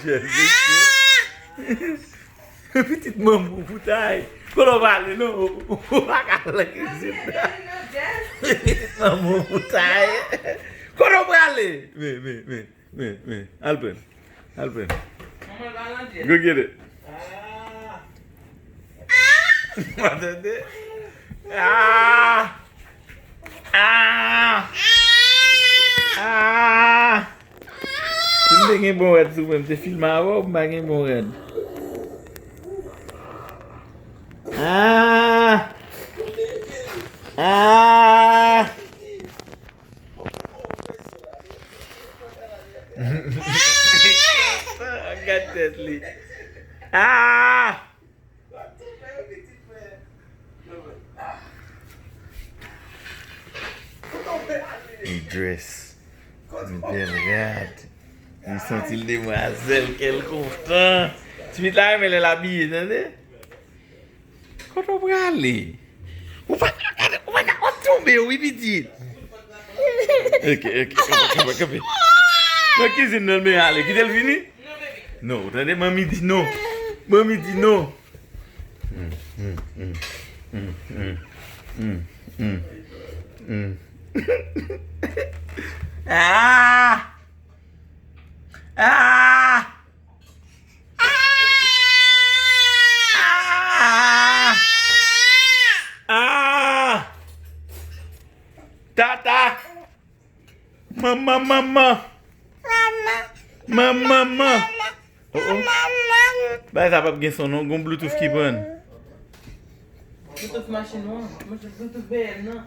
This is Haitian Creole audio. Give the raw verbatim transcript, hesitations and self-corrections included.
Jezi Kris. Pitit manman w pou ta ye. Kote w prale non? Ou pa ka al nan kizin nan. Pitit manman w pou ta ye. Kote w prale? Men, men, men, men, men. Al pran. Al pran. Go get it. Tande? Ah! Ah! Ah! Si m te gen bon rad sou mwen, m te filme avè w, m pa gen bon rad. Ah! Ah! Gad tèt li. Ah! Li dress. Li bèl rad. Li santi l demwazèl, kè l kontan. Ti pitit la renmen lè l abiye, tande? Kote w prale? Ou pa ka gade, ou pa ka, w ap tonbe, wi, pitit. Ok, ok, kanpe, kanpe, kanpe. Nan kizin nan, men ale, kite l vini. Non, ou tande, manmi di non. Manmi di non. Ah! Ah! Ah! Ah! Tata! Manman, manman! Manman, manman! Oh, oh. Bagay sa p ap gen son non, gon Bluetooth ki pran. Bluetooth machin ou an, Bluetooth B M nan.